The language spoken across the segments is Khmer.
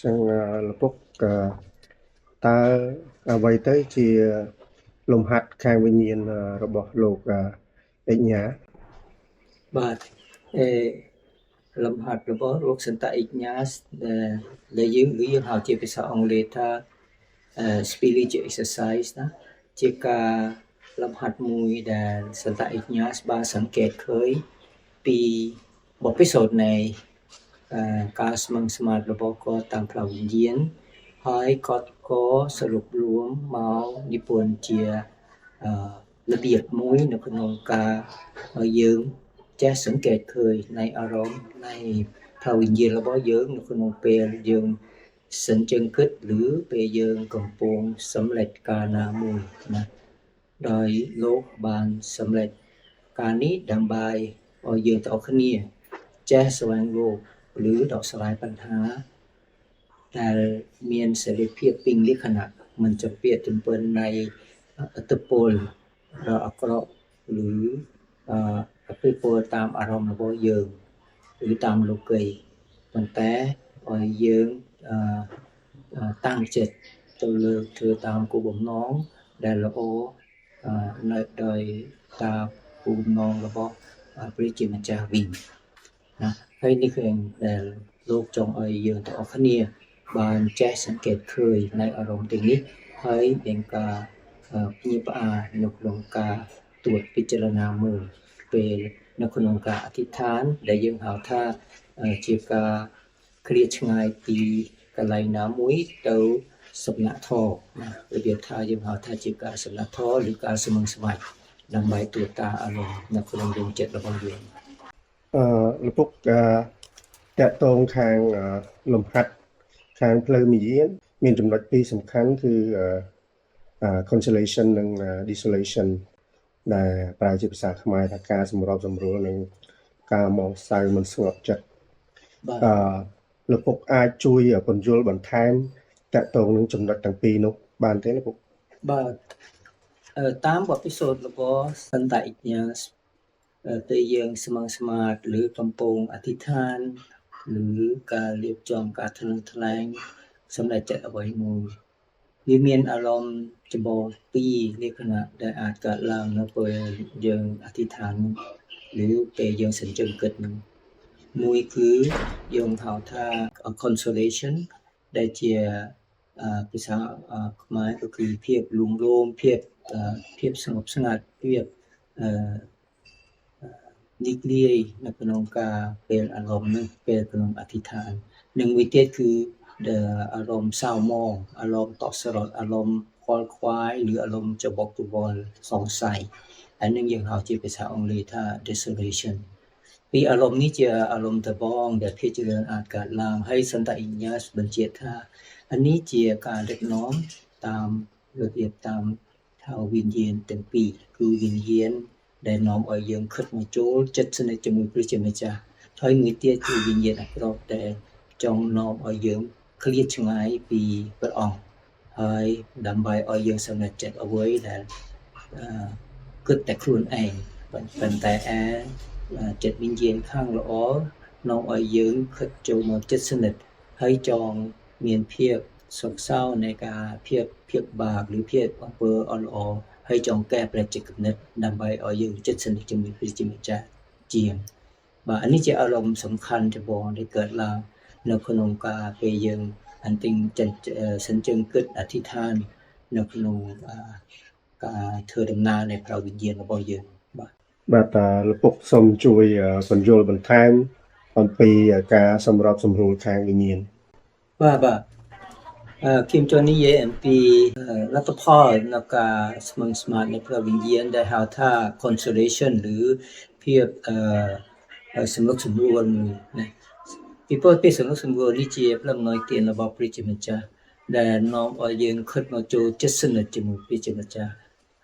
ចឹងលោកពុកតើអ្វីទៅជាលំហាត់ខាងវិញ្ញាណរបស់លោកអិញ៉ា បាទអេលំហាត់របស់លោកសន្តអិញ្ញាដែលយើងឬយើងហៅជាភាសាអង់គ្លេសថា spiritual exercise ណាជាការលំហាត់មួយដែលសន្តអិញ្ញាបានសង្កេតឃើញពីបទពិសោធន៍នៃការស្មឹងស្មាតរបស់គាត់តាមផ្លូវវិញ្ញាណហើយគាត់ក៏សរុបរួមមកនិពន្ធជារបៀបមួយនៅក្នុងការឲ្យយើងចេះសង្កេតឃើញនៃអារម្មណ៍នៃផ្លូវវិញ្ញាណរបស់យើងនៅក្នុងពេលយើងសិនជើងគិតឬពេលយើងកំពុងសម្រេចការណាមួយណាដោយលោកបានសម្រេចការនេះដើម្បីឲ្យយើងទាំងអស់គ្នាចេះស្វែងរកឬដោះស្រាយបញ្ហាដែលមានសេរីភាពពេញលក្ខណៈមិនចំពាកជំពិននៃឥទ្ធិពលដ៏អាក្រក់ឬអភិពលតាមអារម្មណ៍របស់យើងឬតាមលោកីប៉ុន្តែឲ្យយើងតាំងចិត្តទៅលើធ្វើតាមគោលបំណងដែលល្អនៅដោយតាមគោលបំណងរបស់ព្រះជាម្ចាស់វិញណាហើយនេះគឺដែលលោកចង់ឲ្យយើងទាំងអស់គ្នាបានចេះសង្កេតឃើញនៅអារម្មណ៍ទាំងនេះហើយមានការភ្ញាក់ផ្អើលនៅក្នុងការត្រួតពិចារណាមើលពេលនៅក្នុងការអធិដ្ឋានដែលយើងហៅថាជាការឃ្លាតឆ្ងាយពីកន្លែងណាមួយទៅសំណាក់ធម៌ណារបៀបថាយើងហៅថាជាការសំណាក់ធម៌ឬការស្មឹងស្មាច់ដើម្បីត្រួតតាអារម្មណ៍នៅក្នុងដួងចិត្តរបស់យើង អឺលោកពុកអឺតកតងខាងលំហាត់ខាងផ្លូវវិញ្ញាណមានចំណុចពីរសំខាន់គឺ consolation និង desolation ដែលប្រើជាភាសាខ្មែរថាការសម្របសម្រួលនិងការមងសៅមិនស្ងប់ចិត្ត បាទ អឺលោកពុកអាចជួយពន្យល់បន្ថែមតកតងនឹងចំណុចទាំងពីរនោះបានទេលោកពុក បាទតាមបទពិសោធន៍របស់សន្តអិញ្ញាពេលយើងស្មឹងស្មាតឬកំពុងអធិដ្ឋានឬការរៀបចំការថ្លឹងថ្លែងសម្រេចចិត្តអ្វីមួយវាមានអារម្មណ៍ចម្បងពីរលក្ខណៈដែលអាចកើតឡើងនៅពេលយើងអធិដ្ឋានឬពេលយើងសញ្ជឹងគិតនឹងមួយគឺយើងហៅថា consolation ដែលជាភាសាខ្មែរក៏គឺភាពលួងលោមភាពភាពស្ងប់ស្ងាត់ភាពអឺរីករាយនៅក្នុងការពេលអារម្មណ៍នឹងពេលក្នុងអធិដ្ឋាននិងមួយទៀតគឺអារម្មណ៍សៅមងអារម្មណ៍តក់ស្លុតអារម្មណ៍ខ្វល់ខ្វាយឬអារម្មណ៍ច្របូកច្របល់សង្ស័យហើយនឹងយើងហៅជាភាសាអង់គ្លេសថា desolation ពីអារម្មណ៍នេះជាអារម្មណ៍ដំបូងដែលភាគច្រើនអាចកើតឡើងហើយសន្តអិញ្ញាបញ្ជាក់ថាអានេះជាការដឹកនាំតាមរបៀបតាមថាវិញ្ញាណទាំងពីរគឺវិញ្ញាណដែលនាំឲ្យយើងខិតមកចូលចិត្តស្និទ្ធជាមួយព្រះជាម្ចាស់ហើយមួយទៀតគឺវិញ្ញាណអាក្រក់ដែលចង់នាំឲ្យយើងឃ្លាតឆ្ងាយពីព្រះអង្គហើយដើម្បីឲ្យយើងសម្រេចចិត្តអ្វីដែលគិតតែខ្លួនឯងប៉ុន្តែអាចិត្តវិញ្ញាណខាងល្អនាំឲ្យយើងខិតចូលមកចិត្តស្និទ្ធហើយចងមានភាពសុខសោនៃការភាពភាពបាបឬភាពអំពើអត់ល្អហើយចង់កែប្រែចិត្តគំនិតដើម្បីឲ្យយើងចិត្តស្និទ្ធជាមួយព្រះជាម្ចាស់ជាងបាទអានេះជាអារម្មណ៍សំខាន់ចម្បងដែលកើតឡើងនៅក្នុងការពេលយើងអន្ទិញចិត្តសិនជើងគិតអធិដ្ឋាននៅក្នុងការធ្វើដំណើរនៃផ្លូវវិញ្ញាណរបស់យើងបាទ បាទតាលោកពុកសូមជួយពន្យល់បន្ថែមអំពីការសម្របសម្រួលខាងវិញ្ញាណ បាទបាទអឺខ្ញុំចង់និយាយអំពីលទ្ធផលនៃការស្មឹងស្មាតនៃផ្លូវវិញ្ញាណដែលហៅថា consolation ឬភាពអឺសម្រុកសម្រួលណាពីព្រោះពេលសម្រុកសម្រួលនេះជាផ្លូវអំណោយទានរបស់ព្រះជាម្ចាស់ដែលនាំឲ្យយើងខិតមកចូលចិត្តស្និទ្ធជាមួយព្រះជាម្ចាស់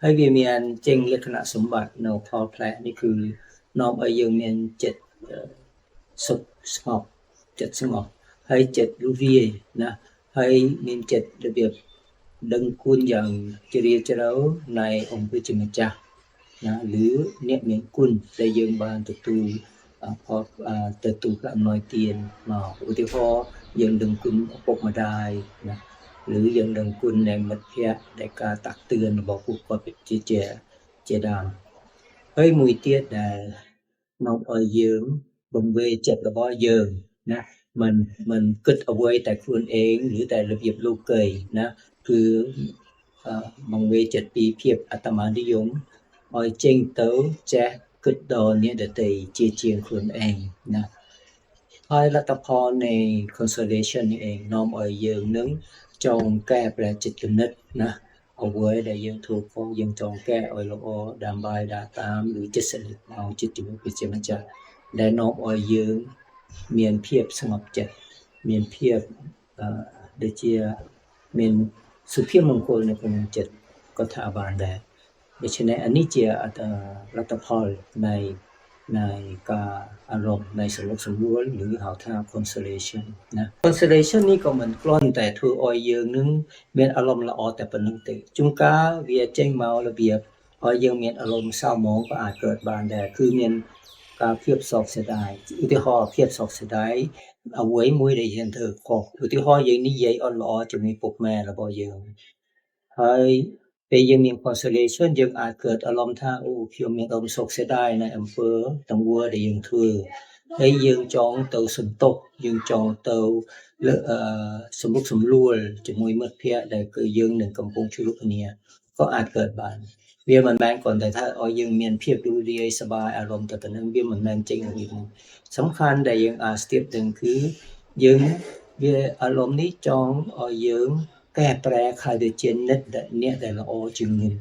ហើយវាមានចេញលក្ខណៈសម្បត្តិនៅផលផ្លែនេះគឺនាំឲ្យយើងមានចិត្តសុខស្ងប់ចិត្តស្ងប់ហើយចិត្តរួសរាយណាហើយមានចិត្តរបៀបដឹងគុណយ៉ាងជ្រាលជ្រៅនៃអង្គព្រះជាម្ចាស់ណាឬអ្នកមានគុណដែលយើងបានទទួលផលទទួលអំណោយទានមកឧទាហរណ៍ យើងដឹងគុណឪពុកម្ដាយណាឬយើងដឹងគុណនៃមិត្តភ័ក្តិដែលការតាក់ទឿនរបស់ពួកគាត់ជាជាជាដើមហើយមួយទៀតដែលនាំឲ្យយើងបង្វេរចិត្តរបស់យើងណាមិនមិនគិតអ្វីតែខ្លួនឯងឬតែរបៀបលោកីណាគឺបង្វេរចិត្តពីភាពអត្តមានិយមឲ្យចេញទៅចេះគិតដល់អ្នកដទៃជាជាងខ្លួនឯងណាហើយលទ្ធផលនៃ consolation នេះឯងនាំឲ្យយើងនឹងចង់កែប្រែចិត្តគំនិតណាអ្វីដែលយើងធ្វើខុសយើងចង់កែឲ្យល្អដើម្បីដើរតាមឬចិត្តស្និទ្ធមកចិត្តជាមួយព្រះជាម្ចាស់ដែលនាំឲ្យយើងមានភាពស្ងប់ចិត្តមានភាពអឺដូចជាមានសុភមង្គលនៅក្នុងចិត្តក៏ថាបានដែរដូច្នេះអានេះជាលទ្ធផលនៃនៃការអារម្មណ៍នៃសម្រុកសម្រួលឬហៅថា consolation ណា consolation នេះក៏មិនគ្រាន់តែធ្វើឲ្យយើងនឹងមានអារម្មណ៍ល្អតែប៉ុណ្្នឹងទេជួនកាលវាចេញមករបៀបឲ្យយើងមានអារម្មណ៍សៅហ្មងក៏អាចកើតបានដែរគឺមានការភាពសោកស្ដាយឧទាហរណ៍ភាពសោកស្ដាយអ្វីមួយដែលយើងធ្វើខុសឧទាហរណ៍យើងនិយាយអត់ល្អជាមួយពុកម៉ែរបស់យើងហើយពេលយើងមាន consolation យើងអាចកើតអារម្មណ៍ថាអូខ្ញុំមានអារម្មណ៍សោកស្ដាយในអំពើទង្វើដែលយើងធ្វើហើយយើងចង់ទៅសន្ទុះយើងចង់ទៅលើអឺសម្រុកសម្រួលជាមួយមិត្តភ័ក្តិដែលគឺយើងនឹងកំពុងជួបគ្នាក៏អាចកើតបានវាមិនមែនគ្រាន់តែថាឲ្យយើងមានភាពរីករាយសប្បាយអារម្មណ៍ទៅប៉ុណ្្នឹងវាមិនមែនចេញរបៀបហ្នឹងសំខាន់ដែលយើងអាចស្ទាបដឹងគឺយើងវាអារម្មណ៍នេះចង់ឲ្យយើងកែប្រែក្លាយទៅជានិតអ្នកដែលល្អជាងមុន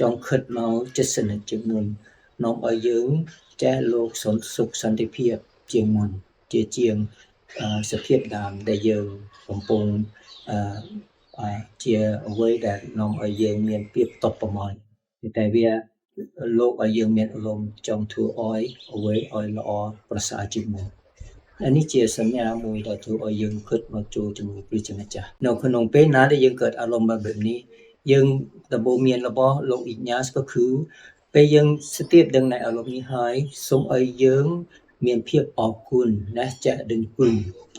ចង់ខិតមកចិត្តស្និទ្ធជាងមុននាំឲ្យយើងចេះលោកសន្សុខសន្តិភាពជាងមុនជាជាងសភាពដើមដែលយើងកំពុងអឺជាអ្វីដែលនាំឲ្យយើងមានភាពតបប្រមល់តែវាលោកឲ្យយើងមានអារម្មណ៍ចង់ធ្វើឲ្យអ្វីឲ្យល្អប្រសើរជាងមុនអានេះជាសញ្ញាមួយដែលធ្វើឲ្យយើងគិតមកចូលជាមួយព្រះជាម្ចាស់នៅក្នុងពេលណាដែលយើងកើតអារម្មណ៍បែបនេះយើងដំបូន្មានរបស់លោកអ៊ីញ៉ាសក៏គឺពេលយើងស្ទាបដឹងในអារម្មណ៍នេះហើយសូមឲ្យយើងមានភាពអរគុណណាចាក់ដឹងគុណ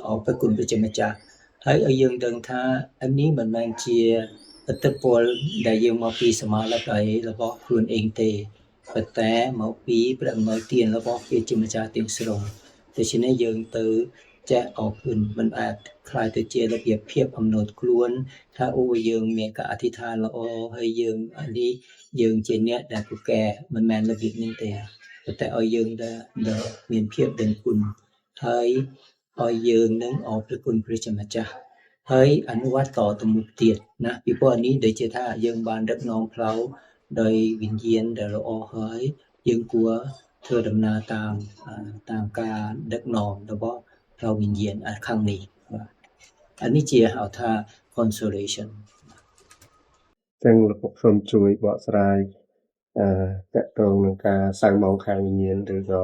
អរព្រះគុណព្រះជាម្ចាស់ហើយឲ្យយើងដឹងថាអានេះមិនមែនជាឥទ្ធិពលដែលយើងមកពីសមារតីរបស់ខ្លួនឯងទេប៉ុន្តែមកពីព្រះអំណោយទានរបស់ព្រះជាម្ចាស់ទាំងស្រុងដូច្នេះយើងទៅចេះអរគុណមិនអាចក្លាយទៅជារបៀបភាពអំណត់ខ្លួនថាអូយើងមានការអធិដ្ឋានល្អហើយយើងអានេះយើងជាអ្នកដែលពូកែមិនមែនរបៀបនេះទេប៉ុន្តែឲ្យយើងដែលមានភាពដឹងគុណហើយឲ្យយើងនឹងអរព្រះគុណព្រះជាម្ចាស់ហើយអនុវត្តតទៅមុខទៀតណាពីព្រោះអានេះដូចជាថាយើងបានដឹកនាំផ្លូវដោយវិញ្ញាណដែលល្អហើយយើងគួរធ្វើដំណើរតាមតាមការដឹកនាំរបស់ផ្លូវវិញ្ញាណខាងនេះបាទអានេះជាហៅថា consolation ចឹងលោកពុកសូមជួយបកស្រាយអឺតកតងនឹងការសៅហ្មងខាងវិញ្ញាណឬក៏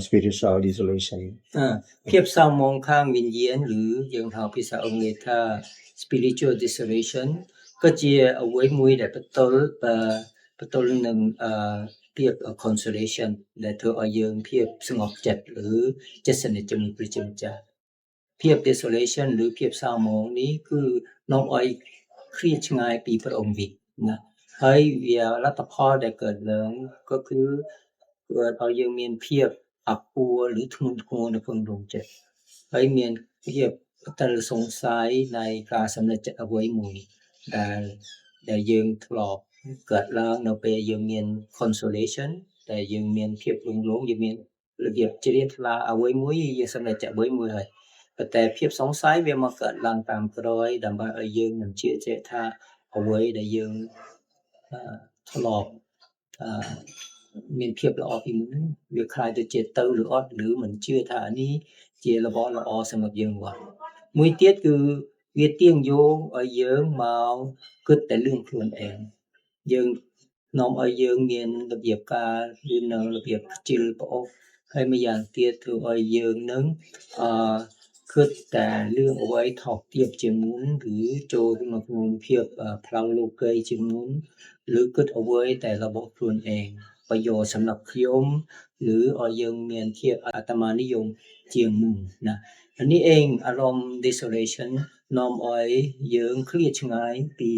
spiritual desolation ភាពសៅហ្មងខាងវិញ្ញាណឬយើងហៅភាសាអង់គ្លេសថា spiritual desolation ក៏ជាអ្វីមួយដែលបតលបតលនឹងអឺភាព consolation ដែលធ្វើឲ្យយើងភាពស្ងប់ចិត្តឬចិត្តស្និទ្ធជាមួយព្រះជាម្ចាស់ភាព desolation ឬភាពសៅហ្មងនេះគឺនាំឲ្យឃ្លាតឆ្ងាយពីព្រះអង្គវិញណាហើយវាលទ្ធផលដែលកើតឡើងក៏គឺធ្វើឲ្យយើងមានភាពអាពួរឬធ្ងន់ធ្ងរនៅក្នុងដួងចិត្តហើយមានភាពត្រូវសង្ស័យនៃការសម្រេចចិត្តអ្វីមួយដែលដែលយើងធ្លាប់កើតឡើងនៅពេលយើងមាន consolation ដែលយើងមានភាពលងលោងយើងមានរបៀបជ្រះថ្លាអ្វីមួយយើងសម្រេចចិត្តអ្វីមួយហើយប៉ុន្តែភាពសង្ស័យវាមកកើតឡើងតាមក្រោយដើម្បីឲ្យយើងនឹងជឿជាក់ថាអ្វីដែលយើងធ្លាប់មានភាពល្អពីមុនវាក្លាយទៅជាទៅឬអត់ឬមិនជឿថានេះជារបស់ល្អសម្រាប់យើងវ៉ាមួយទៀតគឺវាទាញយោងឲ្យយើងមកគិតតែរឿងខ្លួនឯងយើងនាំឲ្យយើងមានរបៀបការឬនៅរបៀបខ្ជិលប្អូសហើយម្យ៉ាងទៀតធ្វើឲ្យយើងនឹងអឺគិតតែរឿងអ្វីថោកទាបជាងមុនឬចូលក្នុងក្នុងភាពផ្លូវលោកីជាងមុនឬគិតអ្វីតែរបស់ខ្លួនឯង ប្រយោជន៍សម្រាប់ខ្ញុំឬឲ្យយើងមានភាពអាត្មានិយមជាងមុនណានេះឯងអារម្មណ៍ desolation នាំឲ្យយើងឃ្លាតឆ្ងាយពី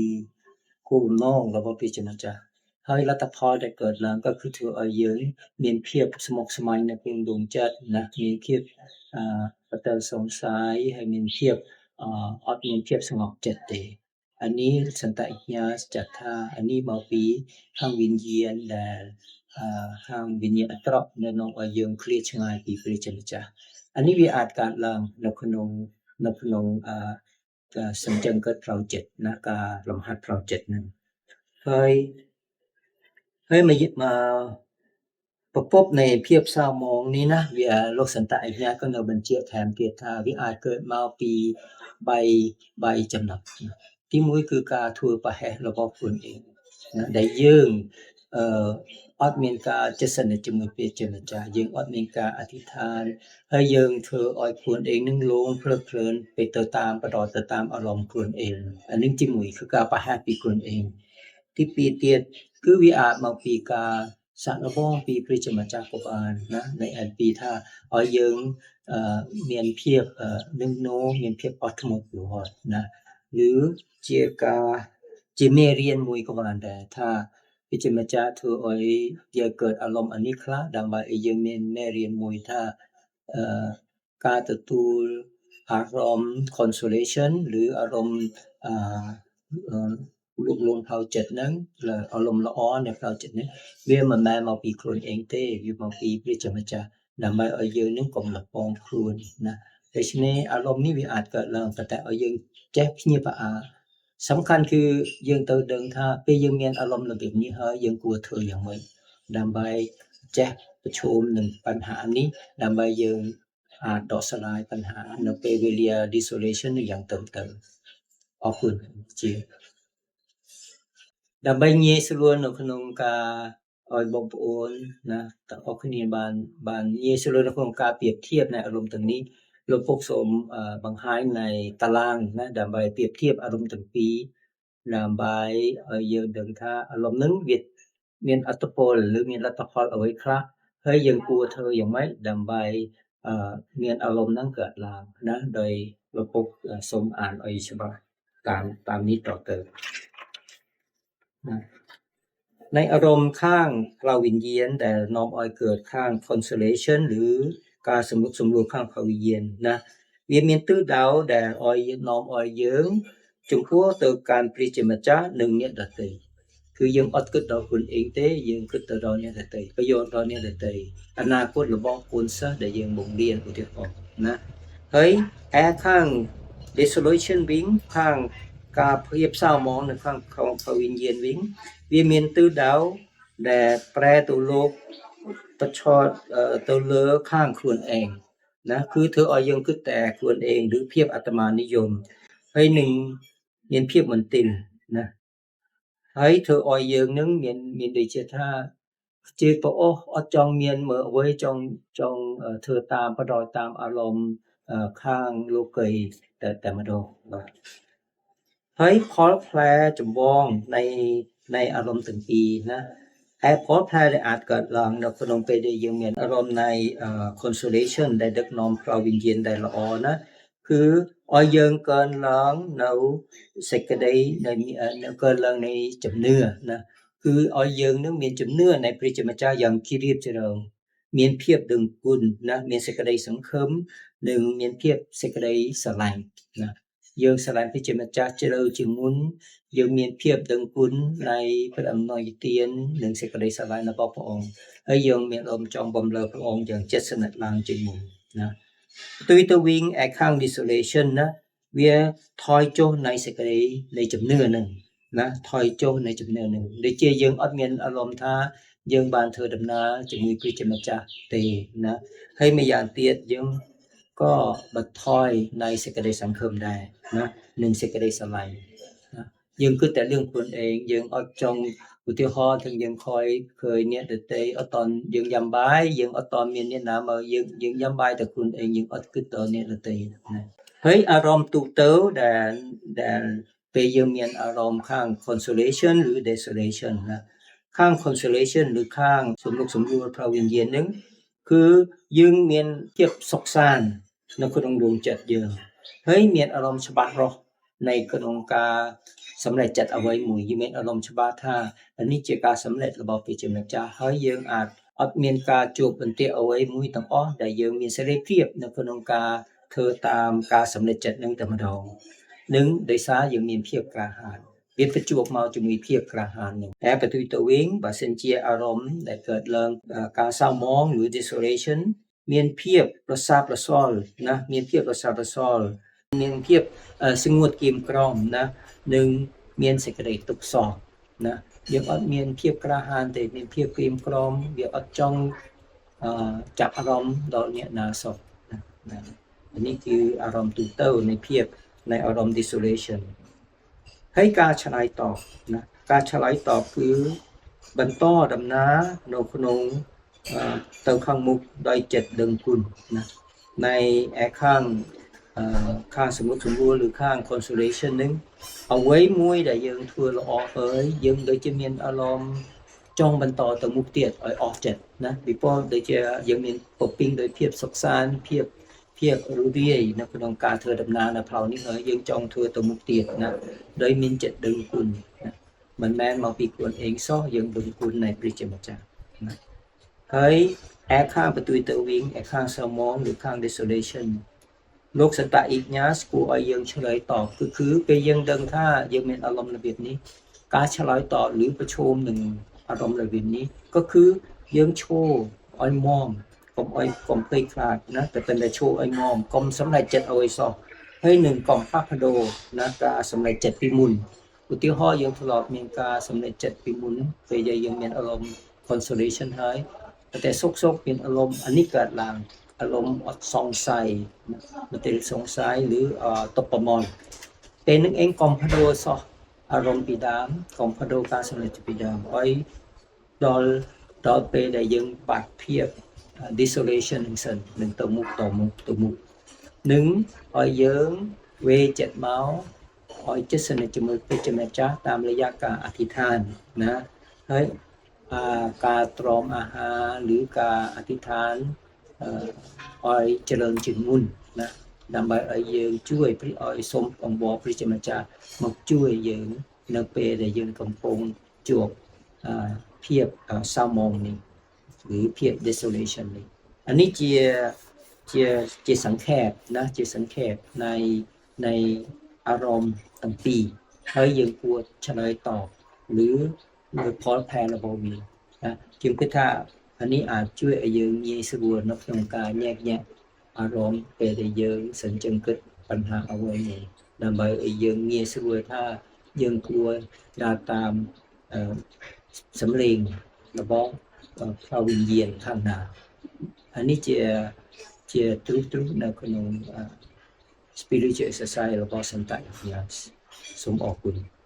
គោលបំណងរបស់ព្រះជាម្ចាស់ហើយលទ្ធផលដែលកើតឡើងក៏គឺធ្វើឲ្យយើងមានភាពស្មុគស្មាញនៅក្នុងដួងចិត្តណាមានភាពអឺបតលសង្ស័យហើយមានភាពអត់មានភាពស្ងប់ចិត្តទេអានេះសន្តអញ្ញាចាត់ថាអានេះមកពីខាងវិញ្ញាណដែលខាងវិញ្ញាណអាក្រក់នៅនាំឲ្យយើងឃ្លាតឆ្ងាយពីព្រះជាម្ចាស់អានេះវាអាចកើតឡើងនៅក្នុងអឺសញ្ជឹងកើតផ្លូវចិត្តណាការលំហាត់ផ្លូវចិត្តហ្នឹងហើយហើយមកមកប្រពន្ធនៃភាពសៅហ្មងនេះណាវាលោកសន្តអញ្ញាក៏នៅបញ្ជាក់ថែមទៀតថាវាអាចកើតមកពីបីចំណុចទីមួយគឺការធ្វើប្រហែសរបស់ខ្លួនឯងណាដែលយើងអឺអត់មានការចិត្តស្និទ្ធជាមួយព្រះជាម្ចាស់យើងអត់មានការអធិដ្ឋានហើយយើងធ្វើឲ្យខ្លួនឯងនឹងលងភ្លើតភ្លើនទៅទៅតាមបដទៅតាមអារម្មណ៍ខ្លួនឯងអានឹងទីមួយគឺការប្រហែសពីខ្លួនឯងទីពីរទៀតគឺវាអាចមកពីការសាក់លបងពីព្រះជាម្ចាស់ក៏បានណានៃអពីថាឲ្យយើងមានភាពនឹងនោមានភាពអត់ធ្មត់រហូតណាឬជាការជាមេរៀនមួយក៏បានដែរថាព្រះជាម្ចាស់ធ្វើឲ្យយើងកើតអារម្មណ៍អានេះខ្លះដើម្បីឲ្យយើងមានមេរៀនមួយថាអឺការទទួលអារម្មណ៍ consolation ឬអារម្មណ៍អឺលុកលងផ្លូវចិត្តហ្នឹងអារម្មណ៍ល្អនៃផ្លូវចិត្តនេះវាមិនមែនមកពីខ្លួនឯងទេវាមកពីព្រះជាម្ចាស់ដើម្បីឲ្យយើងនឹងកុំលបងខ្លួនណាដូច្នេះអារម្មណ៍នេះវាអាចកើតឡើងប៉ុន្តែឲ្យយើងចេះភ្ញាក់ផ្អើលសំខាន់គឺយើងទៅដឹងថាពេលយើងមានអារម្មណ៍របៀបនេះហើយយើងគួរធ្វើយ៉ាងម៉េចដើម្បីចេះប្រឈមនឹងបញ្ហានេះដើម្បីយើងអាចដោះស្រាយបញ្ហានៅពេលវេលា desolation នេះយ៉ាងត្រឹមត្រូវអរគុណជាដើម្បីងាយស្រួលនៅក្នុងការឲ្យបងប្អូនណាទាំងអស់គ្នាបានបានងាយស្រួលនៅក្នុងការប្រៀបធៀបនៃអារម្មណ៍ទាំងនេះលោកពុកសូមបង្ហាញនៃតារាងណាដើម្បីប្រៀបធៀបអារម្មណ៍ទាំងពីរដើម្បីឲ្យយើងដឹងថាអារម្មណ៍ហ្នឹងវាមានអត្តពលឬមានលទ្ធផលអ្វីខ្លះហើយយើងគួរធ្វើយ៉ាងម៉េចដើម្បីមានអារម្មណ៍ហ្នឹងកើតឡើងណាដោយលោកពុកសូមអានឲ្យច្បាស់តាមតាមនេះតទៅណានៃអារម្មណ៍ខាងផ្លូវវិញ្ញាណដែលនាំឲ្យកើតខាង consolation ឬការសម្រុកសម្រួលខាងផ្លូវវិញ្ញាណណាវាមានទិសដៅដែលឲ្យនាំឲ្យយើងចំពោះទៅកាន់ព្រះជាម្ចាស់និងអ្នកដទៃគឺយើងអត់គិតដល់ខ្លួនឯងទេយើងគិតទៅដល់អ្នកដទៃប្រយោជន៍ដល់អ្នកដទៃអនាគតរបស់កូនសិស្សដែលយើងបង្រៀនឧទាហរណ៍ណាហើយឯខាង desolation វិញខាងការភាពសៅហ្មងនៅខាងក្នុងផ្លូវវិញ្ញាណវិញវាមានទិសដៅដែលប្រែទៅលោកប្រឆតទៅលើខាងខ្លួនឯងណាគឺធ្វើឲ្យយើងគិតតែខ្លួនឯងឬភាពអាត្មានិយមហើយនឹងមានភាពមន្ទិលណាហើយធ្វើឲ្យយើងនឹងមានមានដូចជាថាជាប្អូសអត់ចង់មានមើលអ្វីចង់ចង់ធ្វើតាមបដតាមអារម្មណ៍ខាងលោកីតែតែម្ដងបាទហើយផលផ្លែចម្បងនៃនៃអារម្មណ៍ទាំងពីរណាហើយផលផ្លែដែលអាចកើតឡើងនៅក្នុងពេលដែលយើងមានអារម្មណ៍នៃ consolation ដែលដឹកនាំផ្លូវវិញ្ញាណដែលល្អណាគឺឲ្យយើងកើនឡើងនៅសេចក្តីនៃកើនឡើងនៃជំនឿណាគឺឲ្យយើងនឹងមានជំនឿនៃព្រះជាម្ចាស់យ៉ាងជ្រាបជ្រៅមានភាពដឹងគុណណាមានសេចក្តីសង្ឃឹមនិងមានភាពសេចក្តីស្រឡាញ់ណាយើងស្រឡាញ់ព្រះជាម្ចាស់ជ្រៅជាងមុនយើងមានភាពដឹងគុណនៃព្រះអំណោយទាននិងសេចក្តីស្រឡាញ់របស់ព្រះអង្គហើយយើងមានអមចង់បំរើព្រះអង្គយ៉ាងជិតស្និទ្ធឡើងជាងមុនណាផ្ទុយទៅវិញឯខាង desolation ណាវាថយចុះនៃសេចក្តីនៃជំនឿនឹងណាថយចុះនៃជំនឿនឹងដូចជាយើងអត់មានអារម្មណ៍ថាយើងបានធ្វើដំណើរជាមួយព្រះជាម្ចាស់ទេណាហើយម្យ៉ាងទៀតយើងក៏បន្ថយនៃសេចក្តីសង្ឃឹមដែរណានិងសេចក្តីស្រឡាញ់ណាយើងគិតតែរឿងខ្លួនឯងយើងអត់ចង់ឧទាហរណ៍ទាំងយើងខយឃើញអ្នកដទៃអត់តន់យើងញ៉ាំបាយយើងអត់តន់មានអ្នកណាមកយើងយើងញ៉ាំបាយតែខ្លួនឯងយើងអត់គិតដល់អ្នកដទៃណាហើយអារម្មណ៍ទូទៅដែលដែលពេលយើងមានអារម្មណ៍ខាង consolation ឬ desolation ណា ខាង consolation ឬខាងសំរុកសម្រួលផ្លូវវិញ្ញាណនឹងគឺយើងមានភាពសុខសាន្តនៅក្នុងដួងចិត្តយើងហើយមានអារម្មណ៍ច្បាស់លាស់នៃក្នុងការសម្រេចចិត្តអ្វីមួយយើងមានអារម្មណ៍ច្បាស់ថានេះជាការសម្រេចរបស់ព្រះជាម្ចាស់ហើយយើងអាចអត់មានការជួបបន្ទាក់អ្វីមួយទាំងអស់ដែលយើងមានសេរីភាពនៅក្នុងការធ្វើតាមការសម្រេចចិត្តនឹងតែម្ដងនិងដោយសារយើងមានភាពក្លាហានវាប្រជួបមកជាមួយភាពក្លាហាននឹងតែបន្ទុយទៅវិញបើសិនជាអារម្មណ៍ដែលកើតឡើងការសៅមងឬ desolation មានភាពប្រសាប្រសល់ណាមានភាពប្រសាប្រសល់មានភាពស្ងួតគៀមក្រមណានិងមានសេចក្តីទុក្ខសោកណាយើងអត់មានភាពក្លាហានទេមានភាពក្រៀមក្រំវាអត់ចង់អឺចាប់អារម្មណ៍ដល់អ្នកណាសោះណានេះគឺអារម្មណ៍ទូទៅនៃភាពនៃអារម្មណ៍ desolation ហើយការឆ្លើយតបណាការឆ្លើយតបគឺបន្តដំណើរនៅក្នុងទៅខាងមុខដោយចិត្តដឹងគុណណានៃឯខាងខាងសម្រុកសម្រួលឬខាង consolation នឹងអ្វីមួយដែលយើងធ្វើល្អហើយយើងដូចជាមានអារម្មណ៍ចង់បន្តទៅមុខទៀតឲ្យអស់ចិត្តណាពីព្រោះដូចជាយើងមានពពេញដោយភាពសុខសាន្តភាពភាពរីករាយនៅក្នុងការធ្វើដំណើរនៅផ្លូវនេះហើយយើងចង់ធ្វើទៅមុខទៀតណាដោយមានចិត្តដឹងគុណណាមិនមែនមកពីខ្លួនឯងសោះយើងដឹងគុណនៃព្រះជាម្ចាស់ណាហើយឯខាងបន្ទុយទៅវិញឯខាងសមងឬខាង desolation លោកសន្តអ៊ីញ៉ាសគួរឲ្យយើងឆ្លើយតបគឺគឺពេលយើងដឹងថាយើងមានអារម្មណ៍របៀបនេះការឆ្លើយតបឬប្រឈមនឹងអារម្មណ៍របៀបនេះក៏គឺយើងឈរឲ្យមមកុំឲ្យកុំភ្លេចខ្លាចណាតែប៉ុន្តែឈរឲ្យមមកុំសម្រេចចិត្តឲ្យសោះហើយនឹងកុំផ្លាស់ប្ដូរណាការសម្រេចចិត្តពីមុនឧទាហរណ៍យើងធ្លាប់មានការសម្រេចចិត្តពីមុនពេលយើងមានអារម្មណ៍ consolation ហើយតែសុកសុកមានអារម្មណ៍អានេះកើតឡើងអារម្មណ៍អត់សង្ស័យមន្ទិលសង្ស័យឬតបប្រមល់ពេលនឹងឯងកុំប្ដូរសោះអារម្មណ៍ពីដើមកុំប្ដូរការសម្រេចចិត្តពីដើមឲ្យដល់ដល់ពេលដែលយើងបាត់ភាព desolation នឹងសិននឹងទៅមុខទៅមុខទៅមុខនឹងឲ្យយើងវេចិត្តមកឲ្យចិត្តស្និទ្ធជាមួយព្រះជាម្ចាស់តាមរយៈការអធិដ្ឋានណាហើយអាការទ្រាំអាហារឬការអធិដ្ឋានឲ្យច្រើនជាងមុនណាដើម្បីឲ្យយើងជួយព្រះឲ្យសូមអង្វរព្រះជាម្ចាស់មកជួយយើងនៅពេលដែលយើងកំពុងជួបភាពសៅមងនេះឬភាព desolation នេះអានេះជាជាជាសង្ខេបណាជាសង្ខេបនៃនៃអារម្មណ៍ទាំងពីរហើយយើងគួរឆ្លើយតបឬឬផលផែរបស់វាណាខ្ញុំគិតថាអានេះអាចជួយឲ្យយើងងាយស្រួលនៅក្នុងការញែកញែកអារម្មណ៍ពេលដែលយើងសញ្ជឹងគិតបញ្ហាអ្វីមួយដើម្បីឲ្យយើងងាយស្រួលថាយើងគួរដើរតាមសម្លេងរបស់ផ្លូវវិញ្ញាណខាងណាអានេះជាជាទ្រុសទ្រុសនៅក្នុង spiritual exercise របស់សន្តអញ្ញាសូមអរគុណ។